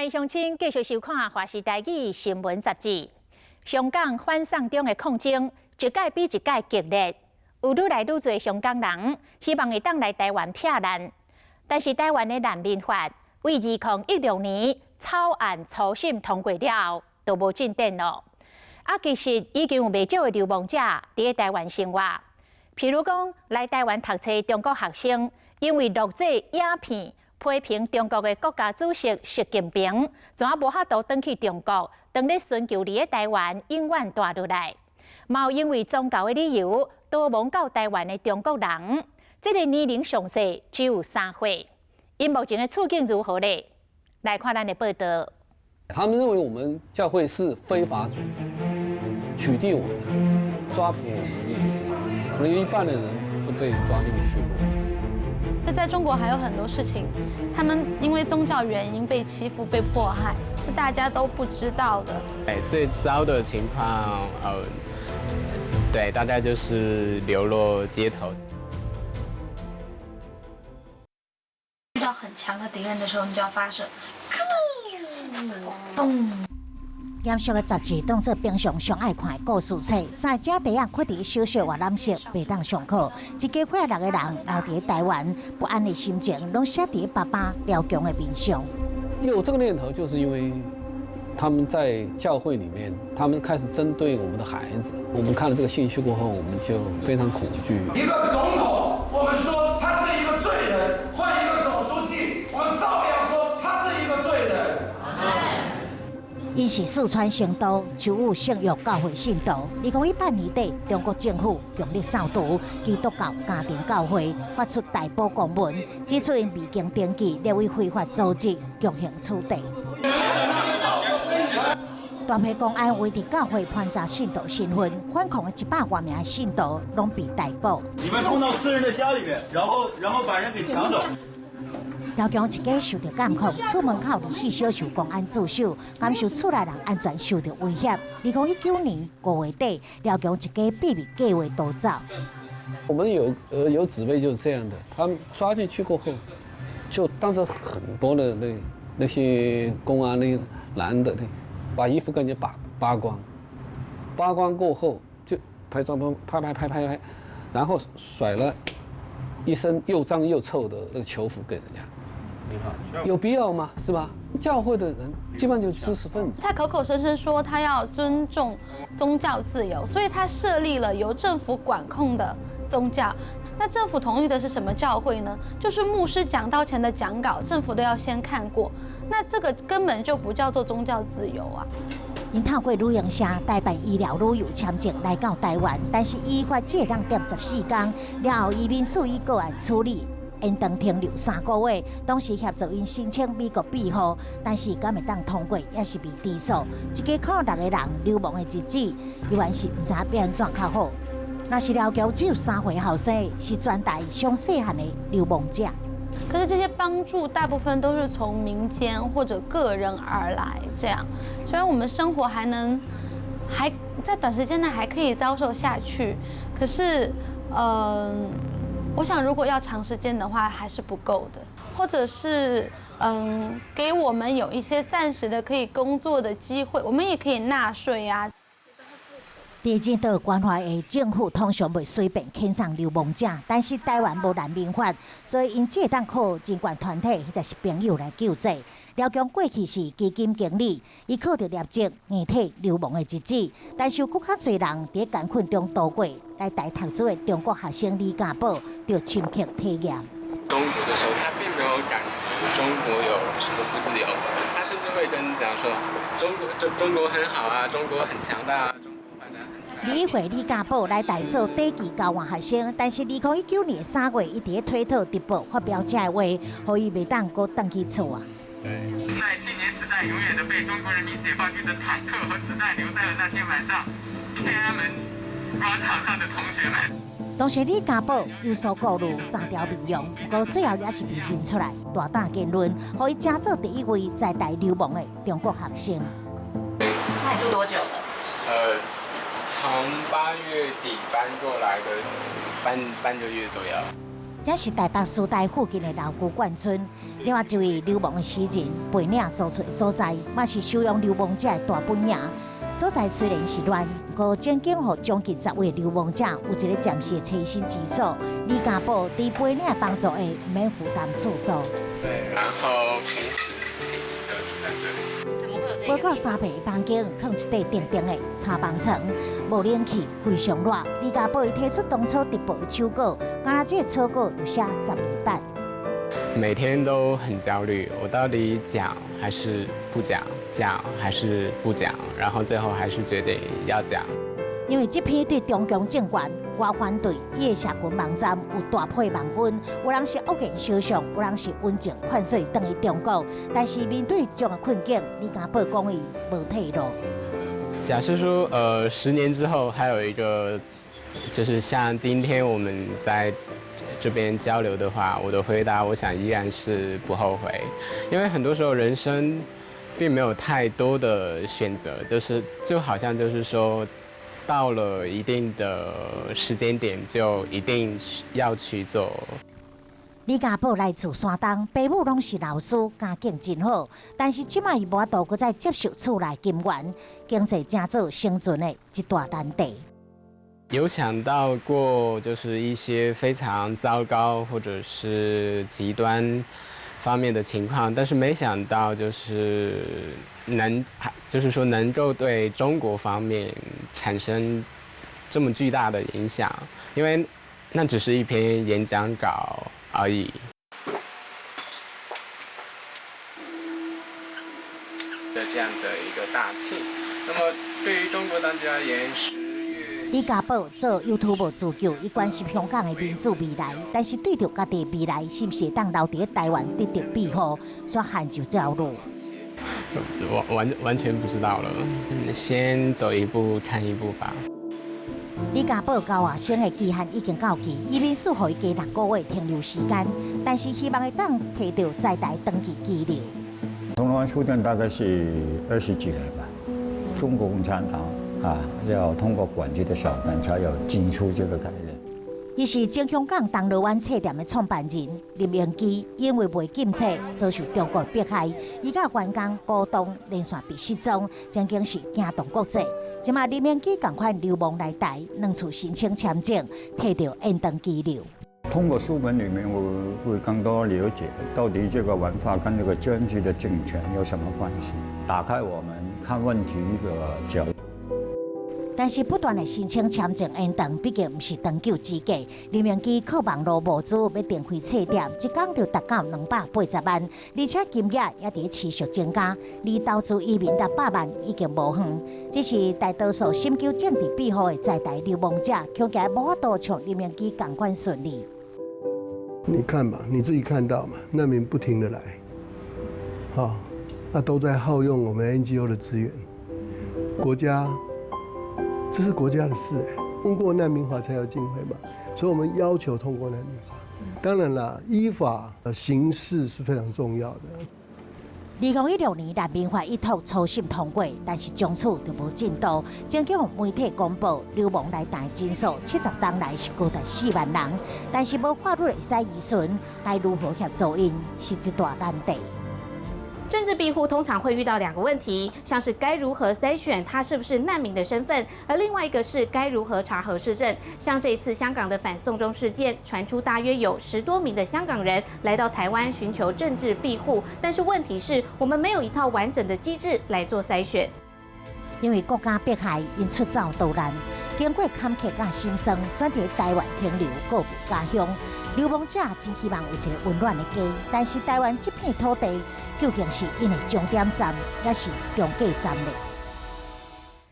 歡迎鄉親繼續收看《華視台語新聞雜誌》。香港反送中的抗爭，一屆比一屆激烈，有愈來愈濟香港人希望會當來台灣避難。但是台灣的難民法為2016年草案初審通過了後，就無進展囉。啊，其實已經有袂少的流亡者佇咧台灣生活。譬如講，來台灣讀冊的中國學生，因為錄製影片批評中國的國家主席習近平，怎仔無法度轉去中國，當咧尋求佇咧台灣永遠蹛落來。嘛有因為宗教的理由逃亡到台灣的中國人，這个年齡上細只有3歲。𪜶目前的處境如何咧？來看咱的報道。他們認為我們教會是非法組織，取締我們，抓捕我們的牧師，可能有一半的人都被抓進去過。那在中國還有很多事情，他們因為宗教原因被欺負、被迫害，是大家都不知道的。哎，最糟的情況，對，大家就是流落街頭。遇到很強的敵人的時候，你就要發射。嘣！嚴肅的雜誌當做平常上愛看的故事冊，三個姐弟仔困佇小學閱覽室，袂當上課。一家伙六個人留佇台灣，不安的心情攏寫佇爸爸廖強的面上。有這個念頭，就是因為他們在教會裡面，他們開始針對我們的孩子。我們看了這個信息過後，我們就非常恐懼。一個總統，我們說他是一個罪人；換一個總書記，我們照樣說他是一個罪人。伊是四川成都秋雨聖約教會信徒。2018年底，中國政府強力掃除基督教家庭教會，發出逮捕公文，指出𪜶未經登記列為非法組織，強行取締。大批公安圍佇教會盤查信徒身份，反抗的100外名的信徒攏被逮捕。你們衝到私人的家裡面，然後把人給搶走。廖強一家受著監控，厝門口24小時公安駐守，感受厝內人安全受著威脅。2019年5月底，廖強一家秘密計劃逃走。我們有姊妹就是這樣的，他們抓進去過後，就當着很多的那些公安那男的，那把衣服趕緊扒扒光，扒光過後就拍照片，拍拍拍拍拍，然後甩了一身又髒又臭的那個囚服給人家。有必要嗎？是吧？教會的人基本上就是知識分子。他口口聲聲說他要尊重宗教自由，所以他設立了由政府管控的宗教。那政府同意的是什麼教會呢？就是牧師講道前的講稿，政府都要先看過。那這個根本就不叫做宗教自由啊！𪜶透過旅行社代辦醫療旅遊簽證來到台灣，但是依法只會當踮14天，了後移民署以個案處理。延長停留3個月，當時協助𪜶申請美國庇護，但是敢會當通過，也是未知數。一家口六個人流亡的日子，猶原是毋知欲按怎較好。若是廖強只有3歲後生，是全台上細漢的流亡者。可是這些幫助大部分都是從民間或者個人而來，這樣雖然我們生活還能還在短時間內還可以遭受下去，可是，我想如果要長時間的話，還是不夠的，或者是給我們有一些暫時的可以工作的機會，我們也可以納稅呀。佇人道關懷的政府通常袂隨便遣送流亡者，但是台灣無難民法，所以𪜶只會當靠人權團體或者是朋友來救濟。廖強過去是基金經理，伊靠著業績硬體流亡的日子，但是有閣較濟人佇艱困中度過。來台讀書的中國學生李家寶，就深刻體驗。中國的時候，他並沒有感覺中國有什麼不自由，他甚至會跟你講說，中國很好啊，中國很強大啊，中國發展很快。李慧李家寶來台做短期交換學生，但是2019年3月，伊佇咧推特直播發表這个話，予伊袂當閣轉去厝啊。在青年時代，永遠的被中國人民解放軍的坦克和子彈留在了那天晚上天安門廣場上的同學們。當時李家寶有所顧慮，斬掉面容，不過最後也是被認出來，大膽言論，予伊成做第一位在台流亡的中國學生。那你住多久了？從8月底搬過來的，半個月左右。這是台北師大附近的老古貫村，另外一位流亡的詩人背領租厝的所在，嘛是收容流亡者的大本營。所在雖然是亂，不過曾經予將近10位流亡者有一個暫時的棲身之所。李家寶佇背領幫助下，毋免負擔厝租。對，然後平時就住在這裡。怎麼會有這無夠3坪的房間，囥一塊長長的炒房床，無冷氣，非常熱。李家寶伊提出當初直播的手稿，敢若這個草稿就寫12版。每天都很焦慮，我到底講還是不講？講還是不講？然後最後還是決定要講。因為這篇對中共政權我反對，伊的社群網站有大批網軍，有人是惡言相向，有人是溫情勸說轉去中國。但是面對這種的困境，李家寶講伊無退路。假設說，10年之後還有一個，就是像今天我們在這邊交流的話，我的回答，我想依然是不後悔，因為很多時候人生並沒有太多的選擇，就是就好像就是說，到了一定的時間點，就一定要去做。李家寶來自山東，爸母攏是老師，家境真好，但是這擺伊無法度閣再接受厝內金援，經濟成做生存的一大難題。有想到過，就是一些非常糟糕或者是極端方面的情況，但是沒想到就是能，就是說能夠對中國方面產生這麼巨大的影響，因為那只是一篇演講稿而已。的這樣的一個大慶，那麼對於中國當局而言，10月。李家寶做 YouTube 自救，伊關心香港的民主未來，但是對著家己未來是毋是會當留佇台灣得到庇護，煞陷入焦慮。完完完全不知道了，先走一步看一步吧。李家寶交外省的期限已經到期，移民署予伊加6個月停留時間，但是希望會當提著在台長期居留。銅鑼灣書店大概是20幾年吧，中國共產黨啊，要通過管制的手段，才有進出這個概念。伊是前香港銅鑼灣冊店的創辦人林榮基，因為賣禁冊遭受中國迫害，伊佮員工股東連續被失蹤，曾經是驚動國際。這馬林榮基仝款流亡來台，兩次申請簽證，提著延長居留。通過書本裡面，我會更多了解到底這個文化跟這個專制的政權有什麼關係，打開我們看問題一個角度。但是不斷的申請簽證延長，畢竟毋是長久之計。林榮基靠網路募資欲重開冊店，一工就達到280萬，而且金額也佇持續增加，離投資移民600萬已經無遠。只是大多數尋求政治庇護的在台流亡者，恐驚無法度像林榮基仝款順利。你看嘛，你自己看到嘛，難民不停的來，好，那都在耗用我們 NGO 的資源，國家。這是國家的事，通過難民法才有機會嘛，所以我們要求通過難民法。當然啦，依法行事是非常重要的。2016年難民法一通初審通過，但是從此就無進度。曾經媒體公布流亡來台人數70冬來是高達4萬人，但是無法律會使依循，該如何協助𪜶是一大難題。政治庇護通常會遇到兩個問題，像是該如何篩選他是不是難民的身份，而另外一個是該如何查核事證。像這一次香港的反送中事件，傳出大約有10多名的香港人來到台灣尋求政治庇護，但是問題是我們沒有一套完整的機制來做篩選。因為國家迫害，𪜶出走逃難，經過坎坷佮心酸，選擇台灣停留，告別家鄉。流亡者真希望有一個溫暖的家，但是台灣這片土地究竟是𪜶的終點站，抑是中繼站呢？